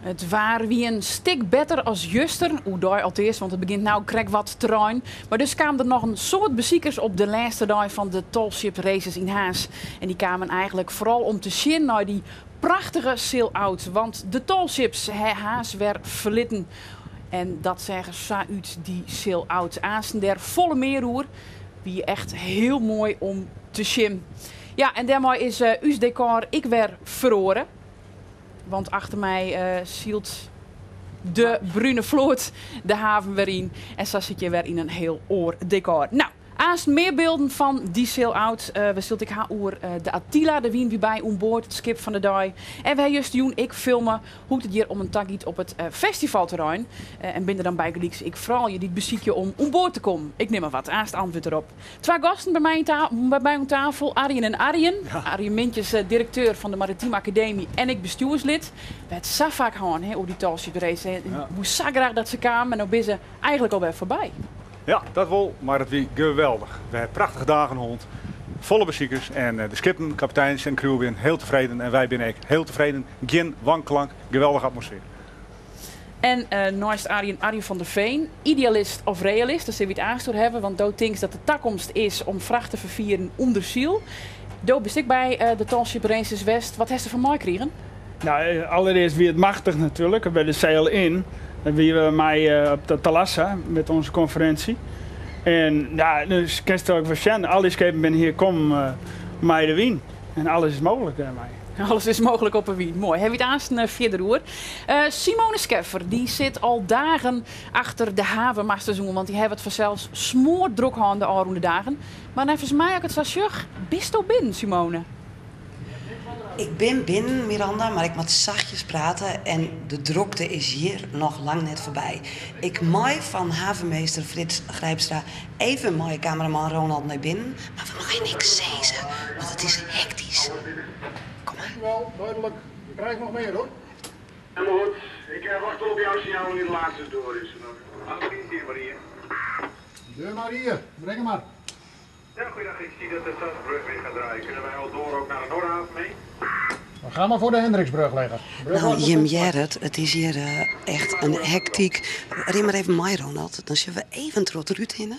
It waar wie in stik better as juster, oerdei alteast, want it begjint no krekt wat te reinen. Mar dus kamen der noch in soad besikers op de lêste dei fan de Tall Ship Races yn Harns. En dy kamen eigenlik foaral om te sjen nei dy prachtige sail-out. Want de Tall Ships ha Harns wer ferlitten. En dat seach der sa út, dy sail-out. Aansten dêr folle mear oer. Wie echt hiel moai om te sjen. Ja, en dêrmei is ús dekôr ek wer feroare. Want achter my sylt de brune float de haven wer yn. En sa sit je wer yn in hiel oar dekôr. No, aanst mear bylden fan dy sail-out. We sille it ek ha oer de Attila, dêr wiene wy by oan board, it skip fan de dei. En we ha justerjûn ek filme hoe't it hjir om en ta giet op it festivalterrein. En binne der dan bygelyks ek froulju dy't besykje om oan board te kommen? Ik nim mar wat, aanst antwurd derop. Twa gasten by my by my oan tafel, Arjen en Arjen. Arjen Mintjes, direkteur fan de Maritieme Akademy en ek bestjoerslid. We ha it sa faak hân hè, oer dy Tall Ship Race. Ik woe sa graach dat se kamen en no binne se eigenlik alwer foarby. Ja, dat wol, mar it wie geweldich. We ha prachtige dagen hân, folle besikers en de skippen, kapiteins en crew binne hiel tefreden en wy binne ek hiel tefreden. Gjin wanklank, geweldige atmosfear. En neist Arjen, Arjen van der Veen, idealist of realist, dêr sille we it aanst oer hawwe, want do tinkst dat de takomst is om fracht te ferfieren ûnder syl. Do bist ek by de Tall Ship Races west. Wat hast derfan meikrigen? No, allerearst wie it machtich natuerlik, by de Sail In. Dêr wiene we mei op de Thalassa met onze konferinsje. En ja, dus kinst ek wol sjen, al dy skepen binne hjir kommen mei de wyn. En alles is mooglik dêrmei. Alles is mooglik op 'e wyn. Moai. Hawwe we it aansten fierder oer. Simone Scheffer dy sit al dagen achter de havenmasters oan, want dy hawwe it fansels smoardrok hân de ôfrûne dagen. Mar neffens my, as ik it sa sjoch, bisto binnen, Simone. Ik bin binnen, Miranda, mar ik moat sachtjes prate en de drokte is hjir noch lang net foarby. Ik mei fan havenmeester Frits Grijpstra even mei kameraman Ronald nei binnen, mar we meie niks sizze, want it is hektysk. Kom mar. Dankjewel, duidelijk. Je krijgt nog meer hoor. Helemaal goed. Ik wacht wel op jouw signaal wanneer de laatste door is. Gefeliciteerd Marie. De Marie, breng hem maar. Ja, goeiedag. Ik zie dat de Stadsbrug weer gaat draaien. Kunnen wij al door ook naar de Noordhaven mee? We gaan maar voor de Hendriksbrug liggen. Brug No, wordt jim nog steeds hearre it, it is hjir echt in hektyk. Rin mar even mei, Ronald. Dan sjogge we even troch it rút hinne.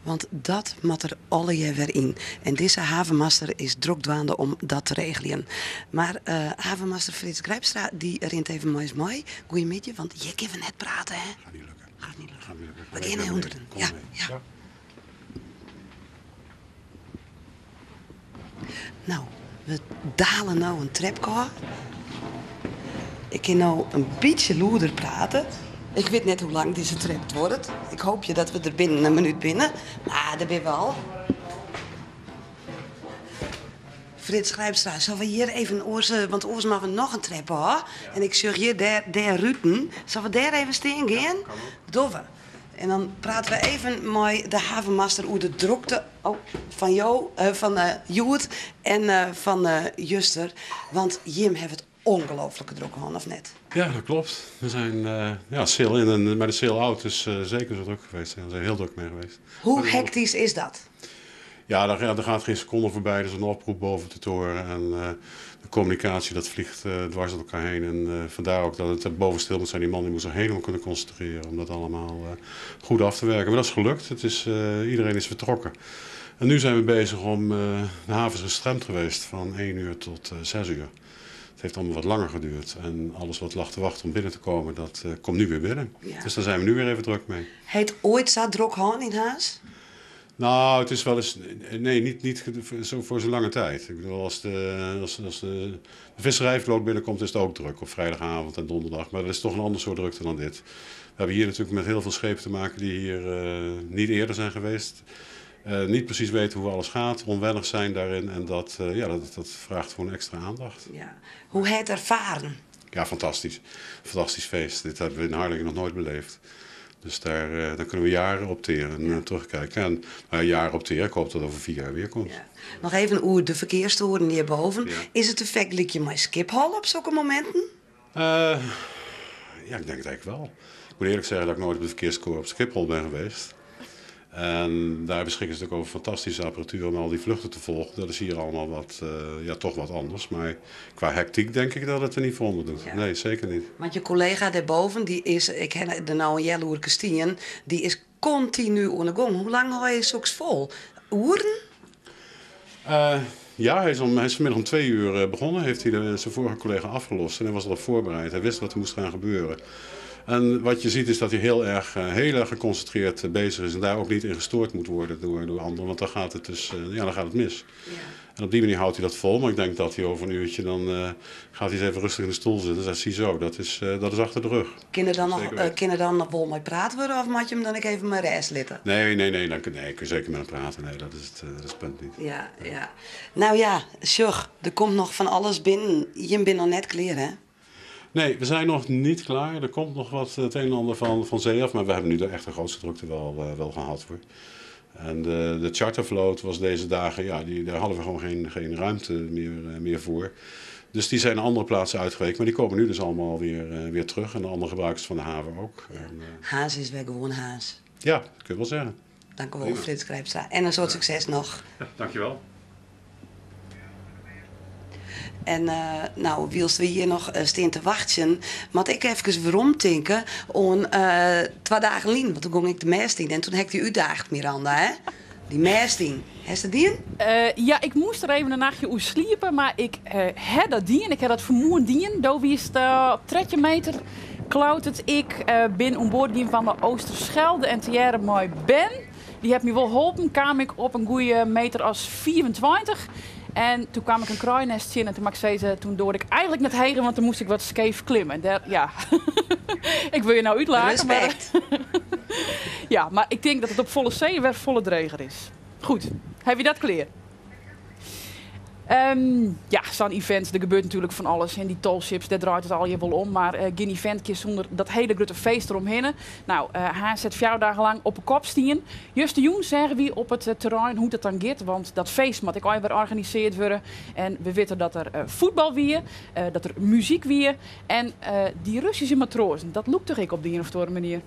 Want dat moat der allegear wer yn. En dizze havenmaster is drok dwaande om dat te regeljen. Mar havenmaster Frits Grijpstra dy rint even mei ús mei. Goeiemiddei, want hjir kinne we net prate, hè? Gaat niet lukken. Gaat niet lukken. Gaat niet lukken. We gean nei ûnderen. Kom Ja, mee. ja. No, we dale no in trepke ôf. Ik kin no in bytsje lûder prate. Ik wit net hoe lang dizze trep duorret. Ik hoopje dat we der binnen in minút binne. Mar dêr binne we al. Frits Grijpstra, sille we hjir even oars, want oars moatte we noch in trep ôf. En ik sjoch hjir dêr, dêr ruten. Sille we dêr even stean gean? Dogge we. En dan prate we even mei de havenmaster oer de drokte oh, fan jo, fan hjoed en fan juster. Want jim hawwe it ongelooflike drok hân, of net? Ja, dat klopt. We zijn, ja, sail in en maar de sail out is zeker zo druk geweest. We zijn heel druk mee geweest. Hoe hektysk is dat? Ja, daar gaat geen seconde voorbij. Er is een oproep boven de toren en de communicatie dat vliegt dwars door elkaar heen. En vandaar ook dat het boven stil moet zijn. Die man die moet zich helemaal kunnen concentreren om dat allemaal goed af te werken. Maar dat is gelukt. Iedereen is vertrokken. En nu zijn we bezig om, de haven is gestremd geweest van 1 uur tot 6 uur. Het heeft allemaal wat langer geduurd. En alles wat lag te wachten om binnen te komen, dat komt nu weer binnen. Dus daar zijn we nu weer even druk mee. Hat oait sa drok hân yn Harns? Nou, het is wel eens. Nee, niet zo voor zo'n lange tijd. Ik bedoel, als de visserijvloot binnenkomt, is het ook druk op vrijdagavond en donderdag. Maar dat is toch een ander soort drukte dan dit. We hebben hier natuurlijk met heel veel schepen te maken die hier niet eerder zijn geweest. Niet precies weten hoe alles gaat, onwennig zijn daarin. En ja, dat vraagt gewoon extra aandacht. Ja. Hoe het ervaren? Ja, fantastisch. Fantastisch feest. Dit hebben we in Harlingen nog nooit beleefd. Dus daar kunnen we jaren op teren en terugkijken. En nou, jaren op teren, ik hoop dat het over 4 jaar weer komt. Ja. Noch even oer de ferkearstoren hjirboven. Ja. Is it te fergelykjen mei Skiphol op sokke mominten? Ja, ik denk het eigenlijk wel. Ik moet eerlijk zeggen dat ik nooit op de verkeerstoren op Schiphol ben geweest. En daar beschikken ze natuurlijk over fantastische apparatuur om al die vluchten te volgen. Dat is hier allemaal wat, ja, toch wat anders. Maar qua hectiek denk ik dat het er niet voor onder doet. Nee, zeker niet. Want je collega daarboven, die is, ik heb er nou een jelle stien, die is continu onder gong. Hoe lang hou je zulks vol? Oeren? Ja, hij is vanmiddag om 2 uur begonnen. Heeft hij zijn vorige collega afgelost en hij was al op voorbereid. Hij wist wat er moest gaan gebeuren. En wat je ziet is dat hij heel erg geconcentreerd bezig is en daar ook niet in gestoord moet worden door anderen, want dan gaat het dus, ja, dan gaat het mis. Ja. En op die manier houdt hij dat vol, maar ik denk dat hij over een uurtje dan gaat hij eens even rustig in de stoel zitten. Dus dat zo, dat is achter de rug. Kunnen dan nog, kan er dan nog wel mee praten worden of moet je hem dan ik even mijn reis litten? Nee, nee, nee, dan, nee, ik kun zeker met hem praten. Nee, dat is het punt niet. Ja, ja. Nou ja, Sjug, er komt nog van alles binnen. Je bent nog net klaar, hè? Nee, we zijn nog niet klaar. Er komt nog wat het een en ander van zee af, maar we hebben nu de echte grootste drukte wel gehad, hoor. En de chartervloot was deze dagen, ja, daar hadden we gewoon geen ruimte meer voor. Dus die zijn naar andere plaatsen uitgeweken, maar die komen nu dus allemaal weer terug. En de andere gebruikers van de haven ook. Ja. En, Haas is weer gewoon Haas. Ja, dat kun je wel zeggen. Dank u wel, Frits Grijpstra. En een soort succes nog. Ja, dankjewel. En nou, wielst we hier nog staan te wachten, moet ik even weeromtinken om 2 dagen lien, want toen ging ik de mest in en toen heb ik die uitdaagd, Miranda, hè? Die mest in. Heb je dat dien? Ja, ik moest er even een nachtje oer sliepen, maar ik heb dat dien. Ik heb dat vermoeden dien. Daar wie het op 30 meter klauwt het. Ik ben aan boord gaan van de Oosterschelde en te mooi Ben. Die heeft me wel geholpen. Kwam ik op een goede meter als 24. En toen kwam ik een kruinest zien en toen, ik zei, toen doorde ik eigenlijk net heen, want toen moest ik wat scheef klimmen. Daar, ja. Ik wil je nou uitlachen. Maar, ja, maar ik denk dat het op volle zee weer volle dreger is. Goed, heb je dat klaar? Ja, zo'n event, er gebeurt natuurlijk van alles. En die Tall Ships, daar draait het al je wel om. Maar geen eventje zonder dat hele grote feest eromheen. Nou, haar zet 4 dagen lang op de kop stien. Just de jong zeggen wie op het terrein hoe dat dan gaat. Want dat feest moet ik al weer georganiseerd worden. En we weten dat er voetbal wie, dat er muziek wie. En die Russische matrozen, dat lukt toch ik op die een of andere manier.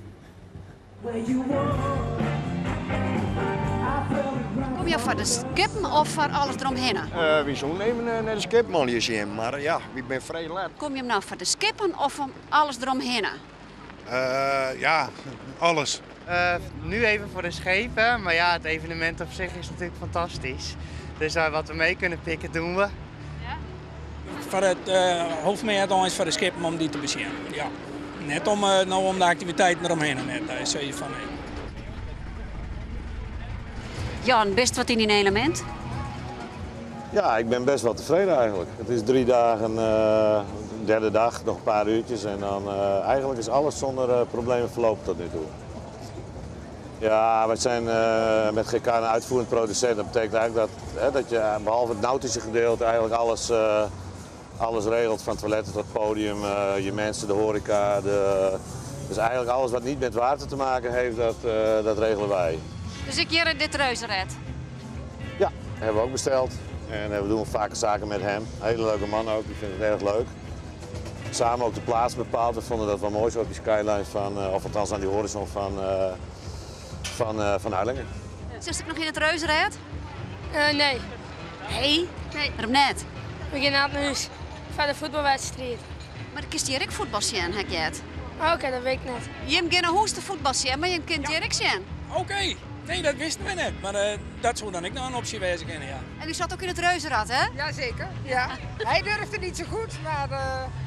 Kom je voor de skippen of voor alles eromheen? We zullen nemen naar de skipman hier zien, maar ja, ik ben vrij laat. Kom je hem nou voor de skippen of om alles eromheen? Ja, alles. Nu even voor de schepen, maar ja, het evenement op zich is natuurlijk fantastisch. Dus wat we mee kunnen pikken, doen we. Ja? Voor het hoofdmeer dan is voor de skippen om die te bezien. Ja. Net om, nou om de activiteiten eromheen, net, daar is zo van. Nee. Jan, best wat in die element? Ja, ik ben best wel tevreden eigenlijk. Het is 3 dagen, derde dag, nog een paar uurtjes en dan eigenlijk is alles zonder problemen verlopen tot nu toe. Ja, wij zijn met GK een uitvoerend producent. Dat betekent eigenlijk dat je behalve het nautische gedeelte eigenlijk alles regelt, van toiletten tot podium, je mensen, de horeca. Dus eigenlijk alles wat niet met water te maken heeft, dat regelen wij. Dus ik hier dit reuzenrad? Ja, hebben we ook besteld. En we doen vaker zaken met hem. Een hele leuke man ook, die vindt het erg leuk. Samen ook de plaats bepaald. We vonden dat wel mooi zo op die skyline van, of althans aan die horizon van Harlingen. Zit ik nog in het reuzenrad? Nee. Nee? Nee. Waarom net? We gaan naar huis voor de voetbalwedstrijd. Maar dan kiest hier ook voetbal zien, heb je het? Oké, dat weet ik net. Je hebt geen hoes de voetbal zien, maar je kunt hier ook zien. Oké. Nee, dat wisten we net, maar dat zou dan ik nog een optie wezen kunnen, ja. En u zat ook in het reuzenrad, hè? Jazeker, ja. Hij durfde niet zo goed, maar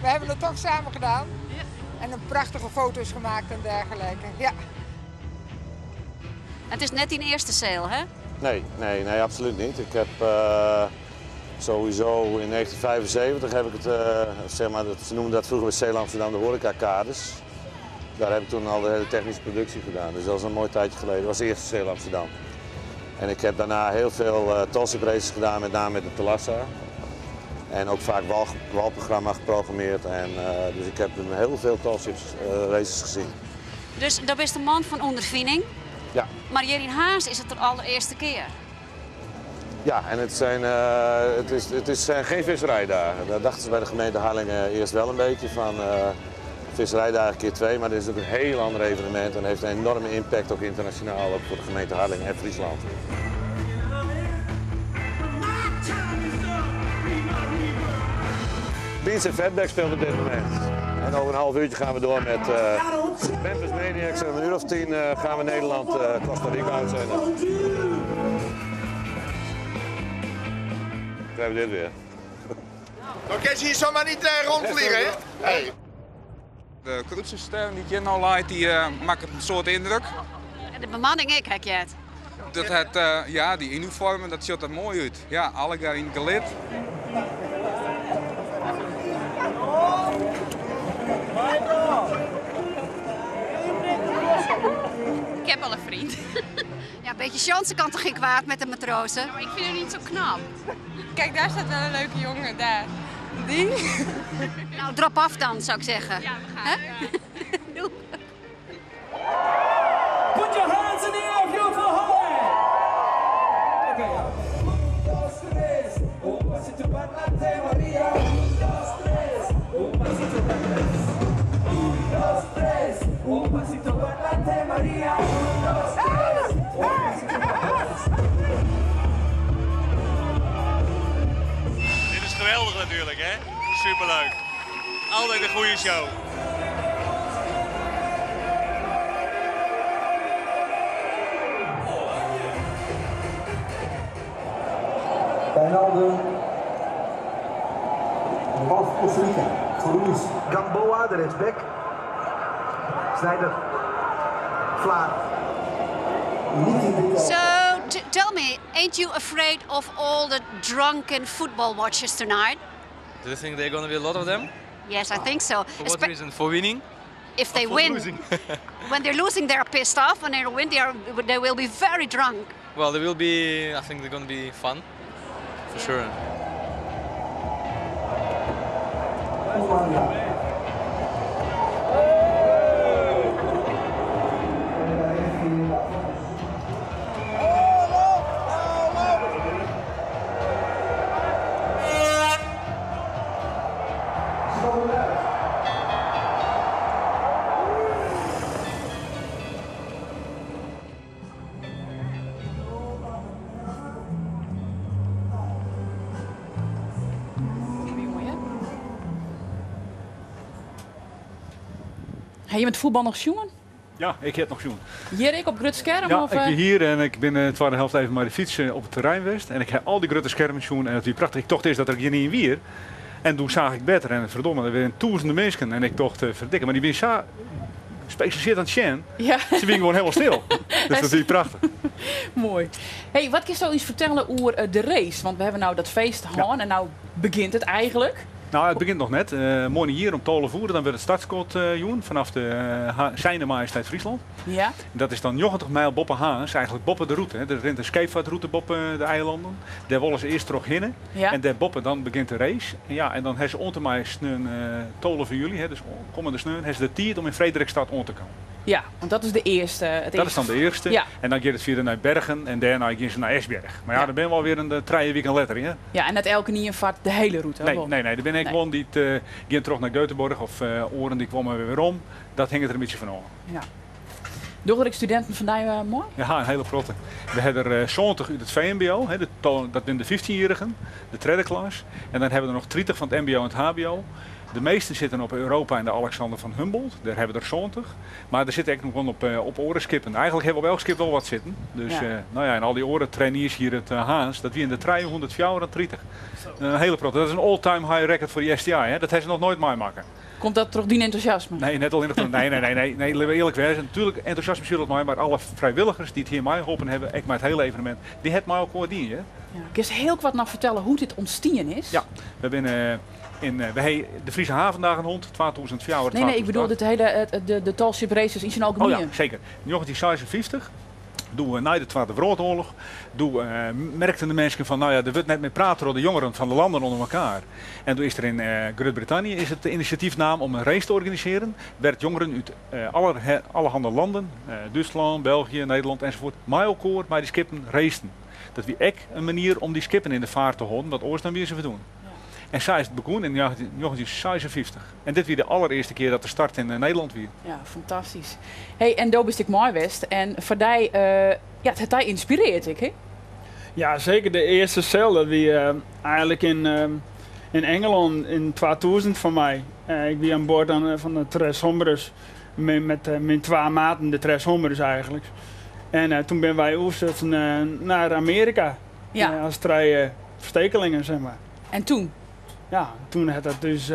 we hebben het toch samen gedaan. Ja. En een prachtige foto's gemaakt en dergelijke, ja. Het is net die eerste zeil, hè? Nee, nee, nee, absoluut niet. Ik heb sowieso in 1975 heb ik het, zeg maar, ze noemden dat vroeger bij Sail Amsterdam de horecakades. Daar heb ik toen al de hele technische productie gedaan. Dus dat was een mooi tijdje geleden. Dat was de eerste Sail Amsterdam. En ik heb daarna heel veel Tall Ship races gedaan, met name met de Thalassa. En ook vaak walprogramma geprogrammeerd. En, dus ik heb heel veel Tall Ship races gezien. Dus dat is de man van ondervinding? Ja. Maar hier in Harns is het de allereerste keer? Ja, en het zijn geen visserijdagen. Daar dachten ze bij de gemeente Harlingen eerst wel een beetje van. Visserijdagen keer twee, maar dit is natuurlijk een heel ander evenement en heeft een enorme impact ook internationaal, ook voor de gemeente Harlingen en Friesland. Beans en Fatback speelt op dit moment. En over een half uurtje gaan we door met Memphis Maniacs. En om een uur of 10 gaan we Nederland Costa Rica uitzenden. We hebben dit weer. Dan kan ze hier zomaar niet rondvliegen, hè? Hey. De cruisesysteem die hier nou leidt, die maakt een soort indruk. En de bemanning, ik heb je het. Dat het, ja, die uniformen, dat ziet er mooi uit. Ja, alle gaan in gelid. Ik heb al een vriend. Ja, een beetje chance kan toch geen kwaad met de matrozen? Ja, maar ik vind hem niet zo knap. Kijk, daar staat wel een leuke jongen, daar. Die? Nou, drop af dan, zou ik zeggen. Ja, we gaan. Hè? Ja. Put your hands in the air if you're for Holland! Oké. Un, dos, tres. Un pasito para adelante, Maria. Un, dos, tres. Un pasito para atrás. Un, dos, tres. Un pasito para adelante, Maria. Un, dos, tres. Un pasito para atrás. Dit is geweldig natuurlijk, hè? Superleuk. Altijd een goede show. Wijnaldum. De bal voor Costa Rica. Voor Ruiz. Gamboa, de rechtsback. Sneijder. Vlaar. So, tell me, ain't you afraid of all the drunken football watchers tonight? Do you think there are going to be a lot of them? Yes, I think so. For what reason? For winning? If they Or for win. losing? When they're losing, they're pissed off. When they win, they will be very drunk. Well, they will be. I think they're going to be fun, for sure. Heb je met voetbal nog jongen? Ja, ik heb nog jongen. Hier ik op groot scherm? Ja, of, ik ben eh? hier en ik ben in de tweede helft even maar de fiets op het terrein geweest. En ik heb al die grote schermen zien en het was prachtig. Ik dacht eerst dat er geen in wier. En toen zag ik beter en verdomme, er werden duizenden mensen. En ik dacht, verdikke, maar die ben zo gespecialiseerd aan het zien. Ja. Ze zijn gewoon helemaal stil. Dus dat is prachtig. Mooi. Hey, wat kun je zo iets vertellen over de race? Want we hebben nou dat feest gehad en nou begint het eigenlijk. Nou, het begint nog net. Morgen hier om tolen voeren, dan wordt het startskot joen vanaf de Zijne Majesteit Friesland. Ja. Dat is dan 90 mijl boppen Haans, eigenlijk boppen de route. Hè. Er rent een scheepvaartroute boppen de eilanden. Daar willen ze eerst terug hinnen. Ja. En daar boppen dan begint de race. En, ja, en dan hebben ze onder sneun tolen van jullie, hè, dus komende sneun, hebben ze de tijd om in Frederikstad om te komen. Ja, want dat is de eerste. Het Dat is dan de eerste. Ja. En dan gaat het verder naar Bergen en daarna gaan ze naar Esbjerg. Maar ja, dan ben je wel weer een drie week en letter, hè? Ja, en net elke niet vaart de hele route. Nee, wel? nee, nee. Er ben ik Nee. gewoon die het, gaan terug naar Göteborg of Oren, die kwamen weer weer om. Dat hing het er een beetje van af. Ja. Doe ik studenten vandaag mooi? Ja, een hele protte. We hebben er 70 uit het VMBO, hè, dat zijn de 15-jarigen, de tweede klas. En dan hebben we er nog 30 van het MBO en het HBO. De meesten zitten op Europa en de Alexander van Humboldt. Daar hebben we er 70. Maar er zitten ook nog wel op orenskippen. Eigenlijk hebben we op elk schip wel wat zitten. Dus, Ja. en al die orentrainiers hier het Haans, dat wie in de 334. Een hele protte. Dat is een all-time high record voor die STI. Hè. Dat hebben ze nog nooit meemaken. Komt dat toch die enthousiasme? Nee, net al in het Nee, nee, nee, nee, nee, laten we eerlijk wezen. Natuurlijk, enthousiasme zit het mij, maar alle vrijwilligers die het hier mij geholpen hebben, ik maar het hele evenement, die het mij ook hoor dienen. Ja. Kun je heel kwart nog vertellen hoe dit ontstaan is? Ja, we zijn in we hebben de Friese Havendagen hond, 2004. Nee, nee, ik bedoel dit hele, de Tall Ship Races in zijn algemeen. Oh ja, zeker. 1956. Doe we na de Tweede Wereldoorlog, doe, merkten de mensen van, nou ja, er wordt net meer praten door de jongeren van de landen onder elkaar. En toen is er in Groot-Brittannië is het initiatiefnaam om een race te organiseren. Werd jongeren uit allerhande landen, Duitsland, België, Nederland enzovoort, met elkaar bij die skippen racen. Dat wie echt een manier om die skippen in de vaart te houden, wat oors dan weer ze doen. En sa is it begûn yn 1956. En dit wie de allerearste kear dat de start yn Nederlân wie. Ja, fantastysk. Hey, en do bist ek mei west en foar dy, ja, it hat dy ynspirearre ek, hè? Ja, seker. De earste Sail, dat wie eigenlik yn, yn Ingelân yn 2000 foar my. Ik wie oan board dan fan de Tres Hombres met myn twa maten, de Tres Hombres eigenlik. En toen binne wy oerstutsen nei Amearika. Ja. As trije ferstekelingen, zeg maar. En toen? Ja, toen hat dat dus,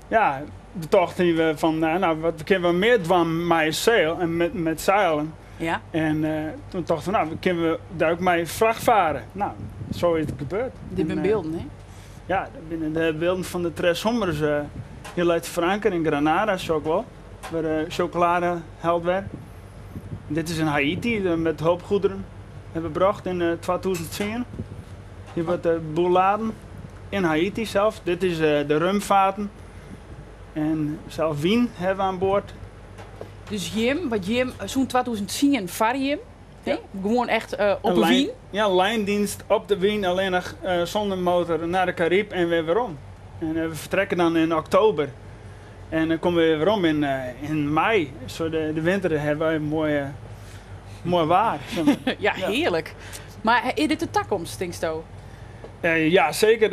ja, betochten we fan, nou, wat kinne we mear dwaan mei sail en met zeilen. Ja. En toen tochten we, nou, kinne we dêr ek mei frachtfare. Nou, zo is it gebeurd. Dit binne bylden, hè? Ja, dat binne de bylden fan de Tres Hombres. Hjir leit foar anker yn Granada, sjoch ik wol, wêr de sjokolade helle wurdt. Dit is in Haiti met hulpgoederen hebben we brocht in 2010. Hjir wurdt de boel laden in Haiti sels. Dit is de rumfaten en sels wyn hawwe we oan board. Dus jim, wat jim, sûnt 2010 farre jim, hè? Gewoan echt op de wyn? Ja, lijndienst op de wyn, allinnich sûnder motor nei de Karyb en wer werom. En we fertrekke dan yn oktober en dan komme we wer werom yn mei. Zo de winter hawwe wy moai, moai waar. Ja, hearlik. Mar is dit de takomst, tinksto? Ja, seker.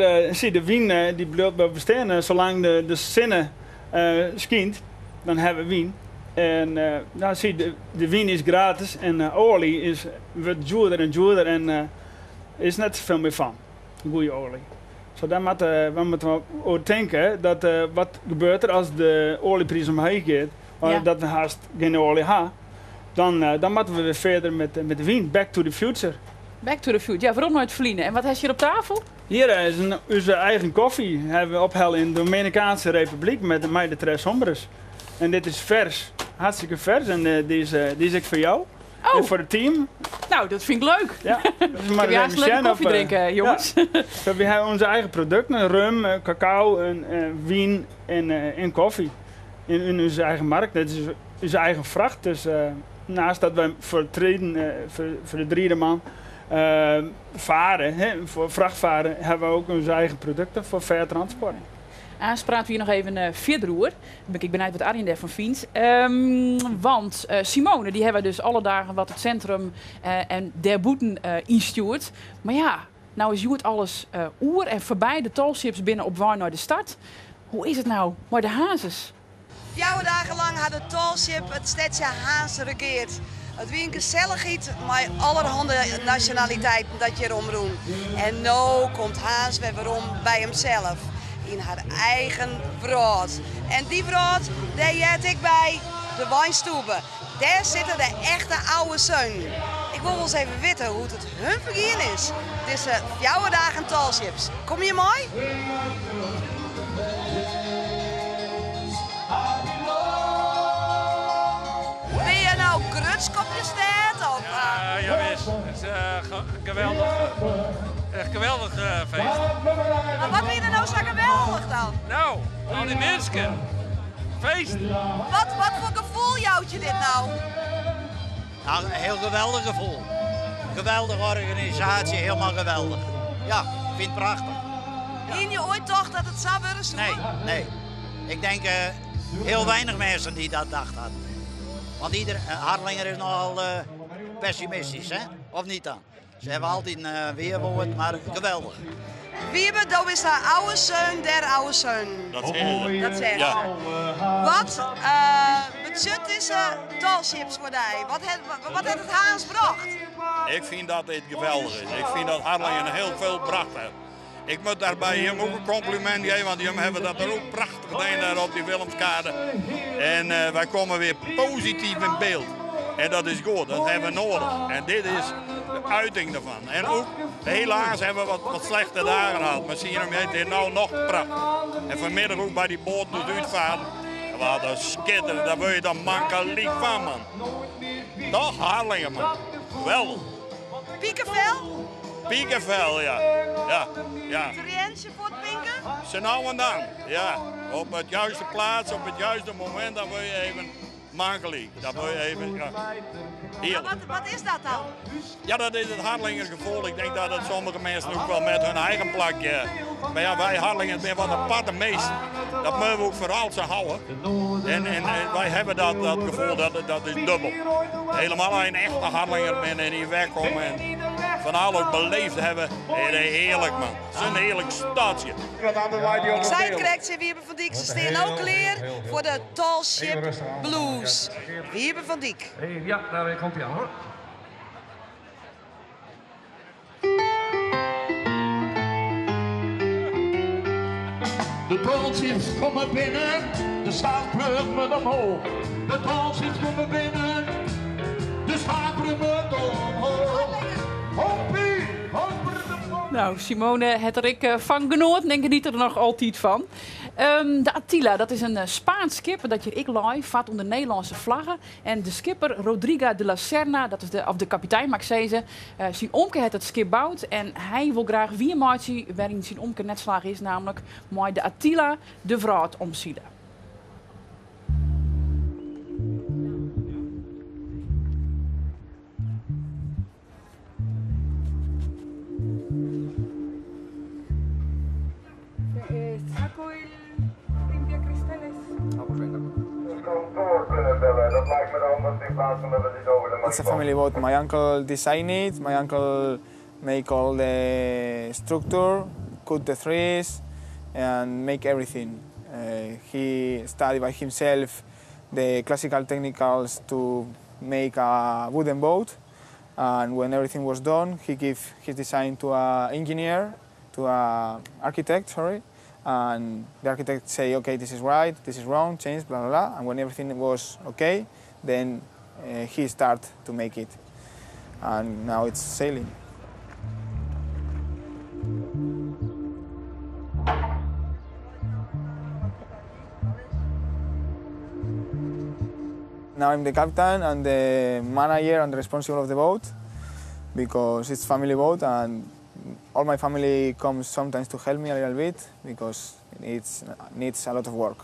De wyn dy bliuwt wol bestean salang't de sinne skynt, dan hawwe we wyn. En nou, zie, de wyn is gratis en oalje is, wurdt djoerder en djoerder en is net safolle mear fan, goede oalje. So dêr moatte we moatte oer tinke dat wat gebeurt der as de oaljepriis omheech giet, dat we hast gjin oalje ha, dan, dan moatte we wer fierder met de wyn. Back to the future. Back to the future. Ja, werom nei it ferline. En wat hast hjir op tafel? Hjir is ús eigen kofje, hawwe we ophelle yn de Dominikaanske Republyk mei de Tres Hombres. En dit is fers, hartstikke fers. En dy is ek foar jo Oh. En foar it team. Nou, dat fyn ik leuk. Ja, dus maar even lekker koffie drinke, jongens. Ja. So, we hawwe ús eigen produkten, rum, kakao, en wyn en kofje. Yn ús eigen merk. Dat is ús eigen fracht. Dus neist dat wy foar treden, foar de tredde man farre, hè, foar frachtfaren, hawwe we ek ús eigen produkten foar fair transport. Aanst prate we hjir noch even fierder oer. Dan bin ik benijd wat Arjen dêrfan fynt. Want Simone, dy hawwe we dus alle dagen wat it sintrum en dêrbûten ynstjoerd. Mar ja, no is hjoed alles oer en foarby. De tallships binne op wei nei de start. Hoe is it no mei de Harnzers? 4 dagen lang hat de Tallship it stedsje Harns regeard. It wie in gesellichheid mei allerhande nasjonaliteiten dat hjir omrûn. En no komt Harns wer werom by himsels, yn har eigen wrâld. En dy wrâld, dêr heart ek by de Weinstube. Dêr sitte de echte oude seunen. Ik wol wolris even witte hoe't it hun fergien is dizze 4 dagen Tallships. Komme je mei? Binne je no grutsk op je stêd? Of? Ja, jawis. It is geweldich. Echt geweldich feest. Mar wat wie der no sa geweldich dan? No, al dy minsken. Feest. Wat foar gefoel jout je dit no? Nou, in hiel geweldich gefoel. Geweldige organisaasje, hielendal geweldich. Ja, ik fyn it prachtich. Hiene je oait tocht dat it sa wurde soe? Nee, nee. Ik tink hiel weinich minsken dy't dat tocht hawwe. Want ieder Harlinger is nochal pessimistysk, hè? Of net dan? Se hawwe altyd in wearwoord, mar geweldich. Wiebe, do bist de oude seun der oude seunen. Dat is Dat is Ja. Wat betsjut dizze Tallships foar dy? Wat hat it Harns brocht? Ik fyn dat dit geweldich is. Ik fyn dat Harlingen hiel folle brocht hat. Ik moat dêrby jim ek in komplimint jaan, want jim hawwe dat der ek prachtich dien dêr op dy Willemskade. En wy komme wer posityf yn byld. En dat is goed, dat hawwe we nedich. En dit is de uiting dêrfan. En ek, helaas hawwe we wat slechte dagen hân, mar sjen jim dit no noch prachtich. En fanmiddei ek by dy boaten út útfaren. Wat in skitterend, dêr wurde je dan mankelyk fan, man. Toch, Harlingen, man. Geweldich. Pikefel? Pikefel, ja. Ja. Trientsje foar it pinken? Sa no en dan, ja. Op it juiste plaats, op it juiste momint, dan wurde je even Mankely. Dat moet je even. Ja. Maar wat is dat dan? Ja, dat is het Harlinger gevoel. Ik denk dat het sommige mensen ook wel met hun eigen plakje. Maar ja, wij Harlingen zijn wat aparte meest. Dat moeten we ook vooral zo houden. En wij hebben dat gevoel, dat is dubbel. Helemaal een echte Harlinger bent en hier wegkomen en van alles beleefd hebben. Heerlijk man. Het is een heerlijk stadje. Ik zei het correct, zei Wiebe van Dijk. Ze staan ook klaar voor de Tall Ship Blues. Wiebe van Dijk. Ja, daar komt hij aan hoor. De tallships komen binnen, de staatbrug met omhoog. De tallships komen binnen, de staatbrug met omhoog. Hoppie, hoppie. Nou, Simone, het er ik van genoten, denk ik niet er nog altijd van. De Attila, dat is een Spaans schip dat je ik live vaart onder Nederlandse vlaggen. En de skipper Rodrigo de la Serna, dat is de, of de kapitein, mag ik zeggen, zijn omke het het schip bouwt. En hij wil graag wie maatje waarin zijn omke net slag is, namelijk mooi de Attila de vraat omzielen. Saco el limpiacristales. It's a family boat. My uncle designed it. My uncle make all the structure, cut the trees, and make everything. He studied by himself the classical technicals to make a wooden boat. And when everything was done, he gave his design to an engineer, to an architect, sorry. And the architect say, okay, this is right, this is wrong, change, blah, blah, blah. And when everything was okay, then he started to make it. And now it's sailing. Now I'm the captain and the manager and the responsible of the boat, because it's family boat and all my family comes sometimes to help me a little bit because it needs a lot of work.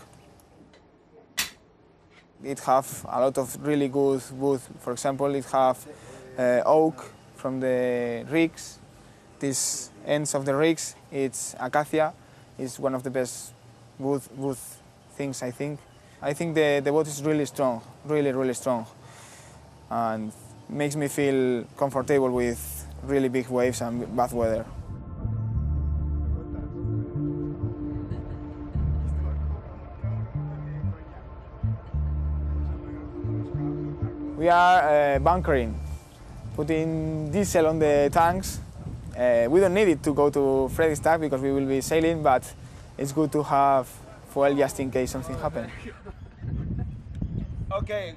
It have a lot of really good wood. For example, it have oak from the rigs. These ends of the rigs, it's acacia. It's one of the best wood things, I think. I think the boat is really strong, really, really strong. And makes me feel comfortable with really big waves and bad weather. We are bunkering, putting diesel on the tanks. We don't need it to go to Fredrikstad because we will be sailing, but it's good to have fuel just in case something happens. Okay.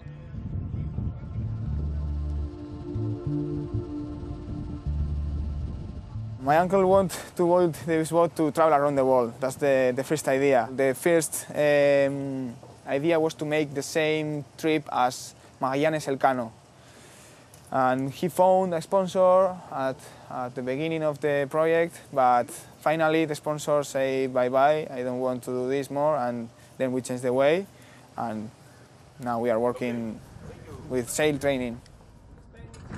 My uncle wants to build this boat to travel around the world. That's the first idea. The first idea was to make the same trip as Magallanes Elcano. And he found a sponsor at the beginning of the project, but finally the sponsor said bye-bye, I don't want to do this more, and then we changed the way, and now we are working with sail training.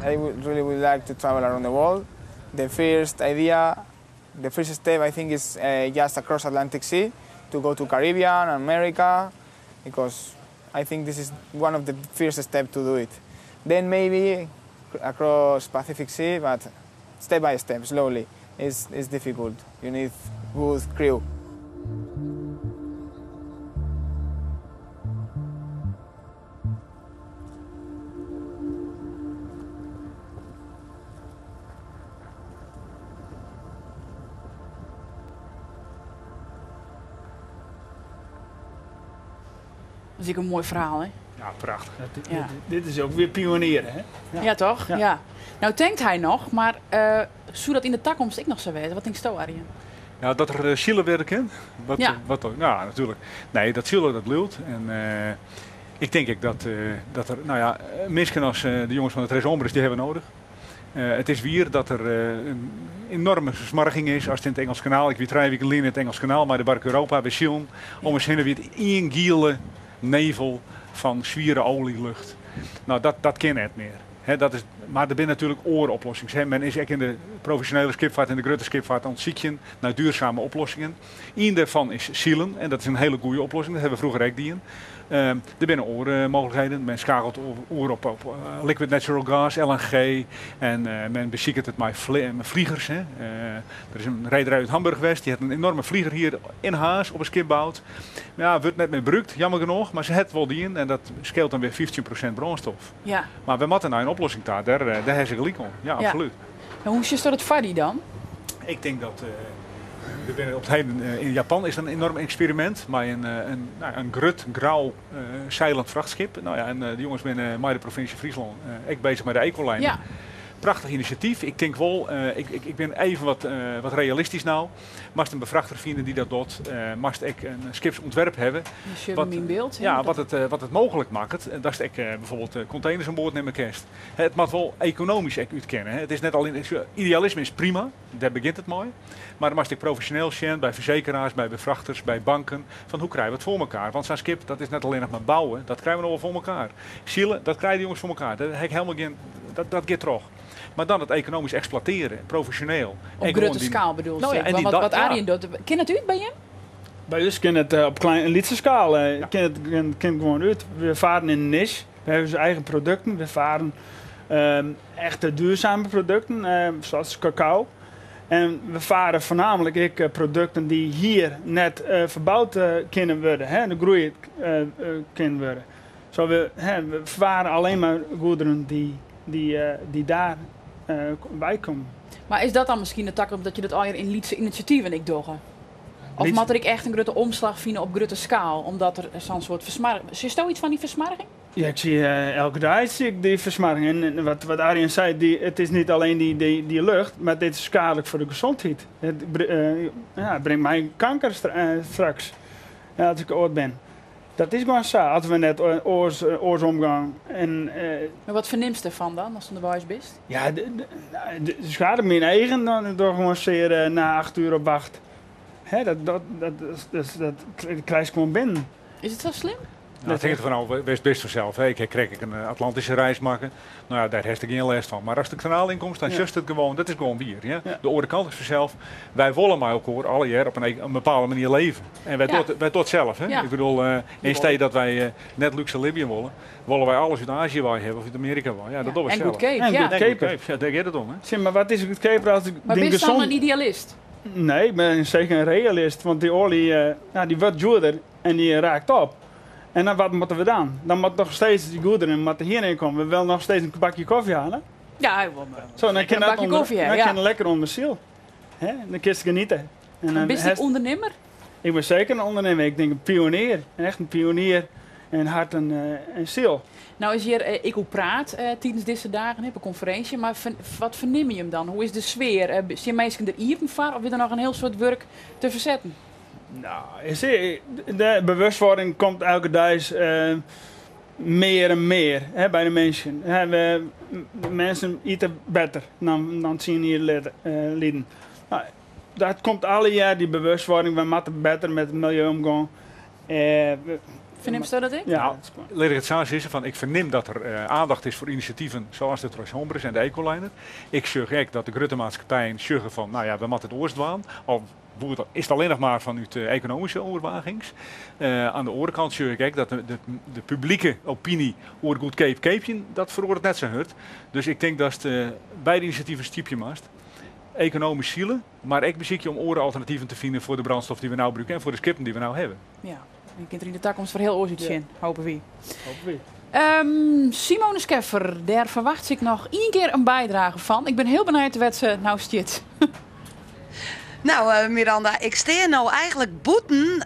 I really would like to travel around the world. The first idea, the first step, I think, is just across Atlantic Sea, to go to Caribbean, America, because I think this is one of the first steps to do it. Then maybe across Pacific Sea, but step by step, slowly. It's difficult. You need good crew. Dat is ook een mooi verhaal, hè? Ja, prachtig. Ja, dit is ook weer pionieren, hè? Ja. Ja, toch? Ja. Ja. Nou denkt hij nog, maar zou dat in de toekomst ook nog zo weten? Wat denkt u, Arjen? Ja, dat er zielen werden kent. Wat, wat, nou, natuurlijk. Nee, dat zielen, dat lult. En ik denk ook dat er, nou ja, mensen als de jongens van de Tres Hombres, die hebben we nodig. Het is weer dat er een enorme versmarging is als het in het Engels kanaal. Ik weet 3 weken in het Engels kanaal, maar de Bark Europa bij Zielen. Om eens heen weer het één giele nevel Fan swiere oaljelucht. No, dat, dat kin net mear. Hè, dat is, mar der binne natuerlik oare oplossings. Hè. Men is ek yn de profesjonele skipfeart en de grutte skipfeart oan it sykjen nei duurzame oplossingen. Ien dêrfan is silen en dat is in hiele goede oplossing. Dat hawwe we froeger ek dien. Der binne oare mooglikheden. Men skakelt oer op liquid natural gas, LNG. En men besiket it mei fligers. Hè. Der is in rederij út Hamburg west, dy hat in enorme fliger hjir yn Harns op in skip boud. Mar ja, wurdt net mear brûkt, jammer genôch. Mar se hat it wol dien en dat skeelt dan wer 15% brânstof. Ja. Mar we moatte nei in oplossing ta, dêr, dêr ha se gelyk oan. Ja, absolút. En hoe sjochst dat foar dy dan? Ik tink dat we binne op it heden yn Japan is in enorm eksperimint mei in, in, nou, in grut grau seilend frachtskip. Nou ja, en de jonges binne mei de provinsje Fryslân ek bezich mei de Ecoliner. Ja. Prachtich inisjatyf. Ik tink wol, ik, ik, ik bin even wat, wat realistysk no. Moatst in befrachter fine dy't dat docht. Moatst ek in skipsûntwerp hawwe. Wat, yn byld. Ja, wat it mooglik makket. Datst ek bijvoorbeeld containers oan board nimme kinst. It moat wol ekonomysk ek útkinne. It is net allinne, idealisme is prima, dêr begjint it mei. Mar dan moatst ek profesjoneel sjen by fersekeraars, by befrachters, by banken. Fan hoe krije we it foar elkoar? Want sa'n skip, dat is net allinnich mar bouwe, dat krije we noch wol foar elkoar. Sile, dat krije de jonges foar elkoar. Dêr ha ik helemaal gjin, dat, dat giet troch. Mar dan it ekonomysk eksploitearjen, profesjoneel. Op grutte skaal bedoelst? Nou ja, en wat, wat Arjen docht, kin it út by jim? By ús kin it op klein, lytse skaal kin it, kin, kin gewoan út. We farre yn in niche. We hawwe ús eigen produkten. We farre echte duurzame produkten, zoals cacao. En we farre foarnaamlik ek produkten dy't hjir net ferboud kinne wurde, hè, de groeie kinne wurde. Zo we, hè, we farre allinne mar goederen dy't dêr weikomme. Mar is dat dan miskien de takomst dat je dat allegear yn lytse inisjativen ek dogge? Of moat der ek echt in grutte omslach fine op grutte skaal, omdat der sa'n soart fersmoarging... Sjochsto yts fan dy fersmoarging? Ja, ik zie elke dei zie ik dy fersmoarging. En wat, wat Arjen sei, dy, it is net allinne dy, dy, dy lucht, mar dit is skealik foar de gesondheid. It, ja, it bringt my kanker straks, ja, as ik âld bin. Dat is gewoan sa, as we net oars, oars omgean. En, Mar wat fernimst derfan dan, ast ûnderweis bist? Ja, de, de, de skade myn eagen dan dogge gewoan sear nei 8 uur op wacht. Hè, dat, dat, dat, dat, dat, dat krijst gewoan binnen. Is it sa slim? Nou, it hinget derfan ôf wêr'tst bist fansels. Hè. Ik ha krekt ek in Atlantyske reis makke. No ja, dêr hast der gjin lêst fan. Mar ast de kanaal ynkomst, dan sjochst it gewoan. Dat is gewoan wier. Ja? De oare kant is fansels, wy wolle mei elkoar allegear op in bepaalde manier leve. En wy ja. wy docht sels. Hè? Ja. Ik bedoel, yn stee dat wy net lúkse libje wolle, wolle wy alles út Azië wei hawwe of út Amearika wei. Ja, dat dogge we En sels. goedkeap, En ja. goedkeaper. Ja, dêr giet it om. Hè? Tsjin, mar wat is goedkeaper as Mar dyn bist dan gezond... in idealist? Nee, ik ben seker in realist. Want dy oalje, ja, dy wurdt djoerder en dy raakt op. En dan wat moatte we dan? Dan moat noch steeds dy goederen moatte hjirhinne komme. We wolle noch steeds in bakje kofje hawwe. Ja, ik wol Zo, dan kin een dat bakje kofje, dan ja. kin lekker ûnder syl. Hè? Dan kinst geniete. En dan Bist ek hast- ûndernimmer? Ik ben seker in ûndernimmer. Ik tink in pionier. Echt in pionier yn hert en, en siel. No is hjir ek oer praat tidens dizze dagen op in konferinsje, mar wat fernimme jim dan? Hoe is de sfear? Stean minsken der iepen foar of is der noch in hiel soad wurk te fersetten? Nou, is, de bewustwording komt elke dei mear en mear hè, by de minsken. Hè, we, de minsken ite better dan, dan 10 jier lyn. Nou, dat komt allegear, dy bewustwording. We moatte better mei it miljeu omgean. Fernimsto dat ek? Ja. Nou, lit ik it sa sizze, fan ik fernim dat der aandacht is foar inisjativen sa as de Trois Hombres en de Ecoliner. Ik sjoch ek dat de grutte maatskippijen sjogge fan, no ja, we moatte it oars dwaan. Of is it allinnich mar fanút ekonomyske oerwagings. Oan de oare kant sjoch ik ek dat de publike opiny oer goedkeap keapjen, dat feroaret net sa hurd. Dus ik tink datst beide inisjativen stypje moatst. Ekonomysk sile, mar ek besykje om oare alternativen te finen foar de brânstof dy't we no brûke en foar de skippen dy't we no hawwe. Ja, dy kin der yn de takomst wer hiel oars útsjen, hoopje wy. Hoopje wy. Simone Scheffer, dêr ferwachtsje ik noch ien kear in bydrage fan. Ik bin hiel benijd wêr't se no stiet. Nou, Miranda, ik stean no eigentlik bûten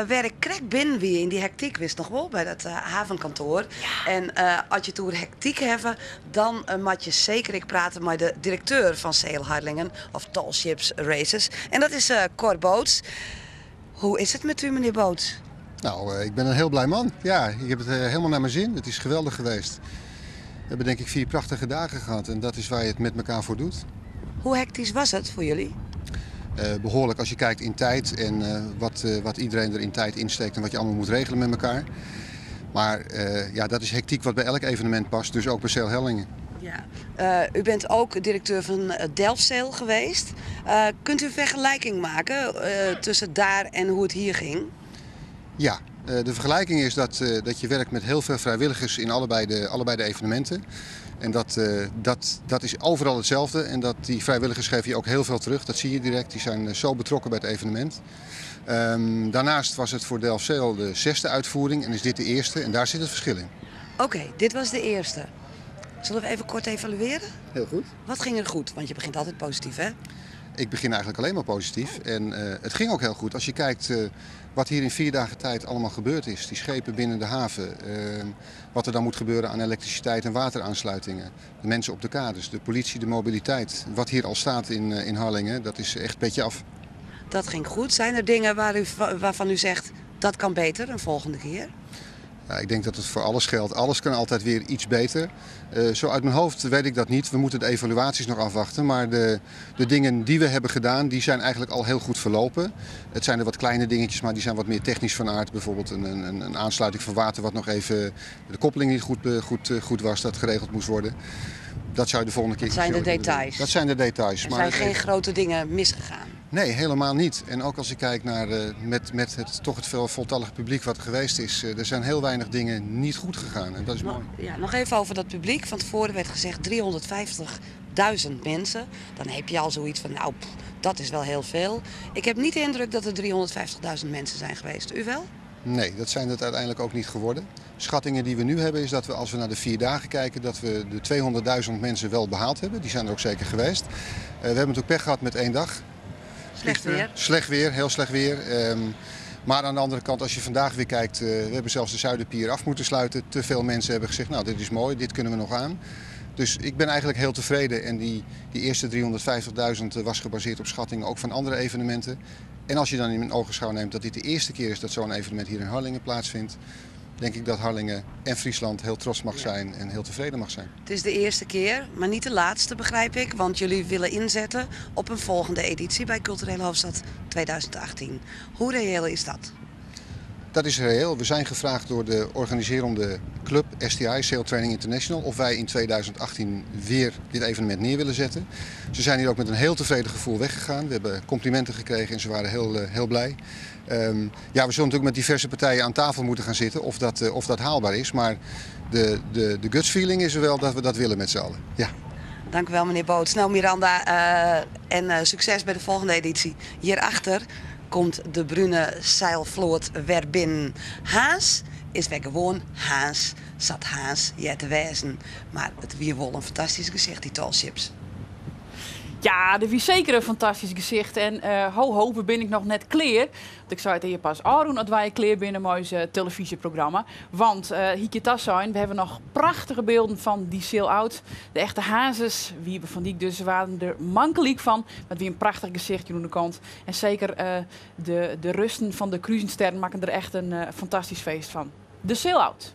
wêr't ik krekt binnen wie yn dy hektyk, witst noch wol, by dat havenkantoar. En as je it oer hektyk hawwe, dan moat je seker ek prate mei de direkteur fan Sail Harlingen of Tall Ships Races. En dat is Cor Boots. Hoe is it mei u, menear Boots? Nou, ik ben in hiel blij man. Ja, ik ha it hielendal nei myn sin. It is geweldich west. We hawwe tink ik 4 prachtige dagen hân en dat is wêr't je it mei elkoar foar docht. Hoe hektysk wie it foar jim? Behoarlik as je kijkt yn tiid en wat iedereen der yn tiid ynstekt en wat je allegear moat regelje mei elkoar. Maar ja, dat is hectiek wat bij elk evenement past, dus ook bij Sail Harlingen. Ja. U bent ook directeur van Delfzijl geweest. Kunt u een vergelijking maken tussen daar en hoe het hier ging? Ja, de vergelijking is dat je werkt met heel veel vrijwilligers in allebei de evenementen. En dat is overal hetzelfde. En dat die vrijwilligers geven je ook heel veel terug. Dat zie je direct. Die zijn zo betrokken bij het evenement. Daarnaast was het voor Delfzijl de 6e uitvoering en is dit de eerste. En daar zit het verschil in. Oké, dit was de eerste. Zullen we even kort evalueren? Heel goed. Wat ging er goed? Want je begint altijd positief, hè? Ik begin eigenlijk alleen maar positief. En het ging ook heel goed. Als je kijkt wat hier in 4 dagen tijd allemaal gebeurd is. Die schepen binnen de haven. Wat er dan moet gebeuren aan elektriciteit en wateraansluitingen. De mensen op de kades, de politie, de mobiliteit. Wat hier al staat in Harlingen, dat is echt petje af. Dat ging goed. Zijn er dingen waarvan u zegt, dat kan beter een volgende keer? Ja, ik denk dat het voor alles geldt. Alles kan altijd weer iets beter. Zo uit mijn hoofd weet ik dat niet. We moeten de evaluaties nog afwachten. Maar de dingen die we hebben gedaan, die zijn eigenlijk al heel goed verlopen. Het zijn er wat kleine dingetjes, maar die zijn wat meer technisch van aard. Bijvoorbeeld een aansluiting van water wat nog even de koppeling niet goed was, dat geregeld moest worden. Dat zou je de volgende keer Dat zijn de kunnen doen. details. Dat zijn de details. Er maar zijn het geen even grote dingen misgegaan. Nee, helemaal niet. En ook als ik kijk naar met het, toch het veel voltallige publiek wat er geweest is, er zijn heel weinig dingen niet goed gegaan. En dat is mooi. Ja, nog even over dat publiek. Van tevoren werd gezegd 350.000 mensen. Dan heb je al zoiets van, nou, pff, dat is wel heel veel. Ik heb niet de indruk dat er 350.000 mensen zijn geweest. U wel? Nee, dat zijn het uiteindelijk ook niet geworden. Schattingen die we nu hebben is dat we, als we naar de 4 dagen kijken, dat we de 200.000 mensen wel behaald hebben. Die zijn er ook zeker geweest. We hebben natuurlijk pech gehad met 1 dag. Slecht weer. Slecht weer, heel slecht weer. Maar aan de andere kant, als je vandaag weer kijkt, we hebben zelfs de Zuiderpier af moeten sluiten. Te veel mensen hebben gezegd, nou, dit is mooi, dit kunnen we nog aan. Dus ik ben eigenlijk heel tevreden. En die eerste 350.000 was gebaseerd op schattingen ook van andere evenementen. En als je dan in ogenschouw neemt dat dit de eerste keer is dat zo'n evenement hier in Harlingen plaatsvindt, denk ik dat Harlingen en Friesland heel trots mag zijn en heel tevreden mag zijn. Het is de eerste keer, maar niet de laatste, begrijp ik. Want jullie willen inzetten op een volgende editie bij Culturele Hoofdstad 2018. Hoe reëel is dat? Dat is reëel. We zijn gevraagd door de organiserende club STI, Sail Training International, of wij in 2018 weer dit evenement neer willen zetten. Ze zijn hier ook met een heel tevreden gevoel weggegaan. We hebben complimenten gekregen en ze waren heel blij. We zullen natuurlijk met diverse partijen aan tafel moeten gaan zitten of dat haalbaar is. Maar de guts feeling is er wel dat we dat willen met z'n allen. Ja. Dank u wel, meneer Boots. Miranda, en succes bij de volgende editie. Hierachter komt de brune zeilvloot weer binnen. Haas is weer gewoon Haas. Zat Haas, je te wezen. Maar het wie wel een fantastisch gezicht, die Tall Ships. Ja, dat is zeker een fantastisch gezicht. En ho, ho, we ben ik nog net kleer. Want ik zei het hier pas Arun dat wij kleer binnen mooi televisieprogramma. Want hier tas zijn, we hebben nog prachtige beelden van die sail-out. De echte hazes, Wiebe van Dijk dus, waren er mankeliek van. Maar wie een prachtig gezicht, Jeroen de Kant. En zeker de rusten van de Krusenstern maken er echt een fantastisch feest van. De sail-out.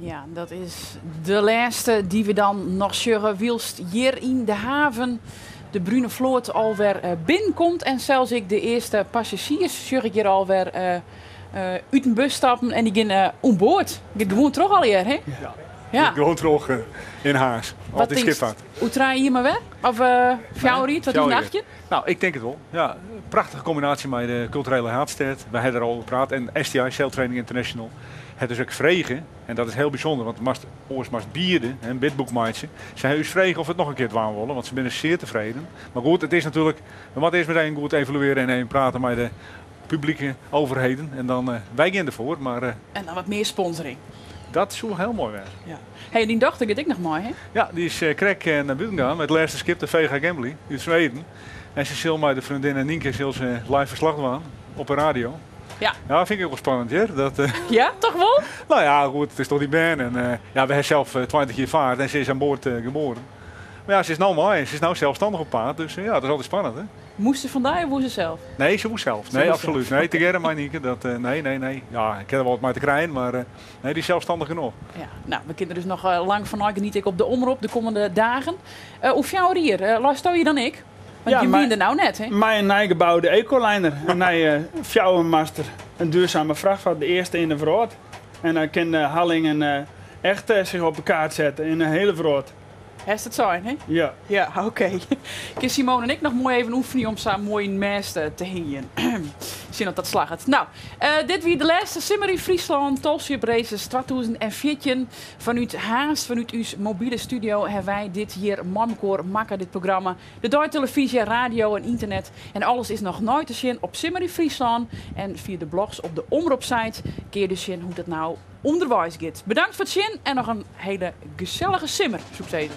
Ja, dat is de lêste dy't we dan noch sjogge wylst hjir yn de haven de brune float alwer binnenkomt. En sels ek de earste passazjiers sjoch ik hjir alwer út in bus stappen en dy gean oan board. Giet gewoan troch allegear, hè? Ja. Ja. Gewoan troch yn Harns. Wat tinkst? Oer 3 jier mar wer? Of 4 jier, 2018? Nou, ik tink it wol. Ja, prachtige kombinaasje mei de kulturele haadstêd. Wy ha der al oer praat. En STI, Sail Training International, hat dus ek frege, en dat is hiel bysûnder, want moatst, oars moatst biede, hè, in bidboek meitsje. Se ha ús frege oft we it noch in kear dwaan wolle, want se binne sear tefreden. Mar goed, it is natuerlik, we moatte earst mar even goed evaluearje en even prate mei de publike overheden. En dan, wy gean derfoar, mar... En dan wat mear sponsoring. Dat soe hiel moai wêze. Ja. Hey, dyn dochter giet ek noch mei, hè? Ja, dy is krekt nei bûten gien mei it lêste skip, de Vega Gembly, út Sweden. En se sil mei de freondinne Nienke sil se live ferslach dwaan op de radio. Ja. Ja, fyn ik ek wol spannend, hear. Dat, Ja, toch wol? Nou ja, goed, it is toch dy bern. En ja, we ha sels 20 jier faard en se is oan board geboren. Mar ja, se is no mei en se is no selsstannich op paad. Dus ja, dat is altyd spannend, hè? Moast se fan dy of woe se sels? Nee, se woe sels. Nee, absolút. Nee, tegearre mei Nienke. Dat, nee, nee, nee. Ja, ik ha der wol wat mei te krijen, mar nee, dy is selsstannich genôch. Ja, nou, we kinne der dus noch lang fan neigenietsje ek op de Omrop de kommende dagen. Oer 4 jier, leisto hjir dan ek? Want Ja, je wiene der nou net, hè? Mei in nijgeboude Ecoliner, in nije fjouwermaster, in duurzame frachtfeart, de earste yn de wrâld. En dan kin Harlingen echt sich op de kaart sette yn de hiele wrâld. Hast it sein, hè? Ja. Ja, oké. Kin Simone en ik noch moai even oefenje om sa moai yn mêst te hingjen. Sjen oft dat slagget. Nou, dit wie de lêste Simmer yn Fryslân Tall Ship Races 2014. Fanút Harns, fanút ús mobile studio, ha wy dit hjir mei mekoar makke, dit programma. De deitelefyzje, radio en ynternet en alles is noch nei te sjen op Simmer yn Fryslân. En fia de blogs op de Omrop-site kinne je dus sjen hoe't it no ûnderweis giet. Bedankt foar it sjen en noch in hiele gesellige simmer, soe ik sizze.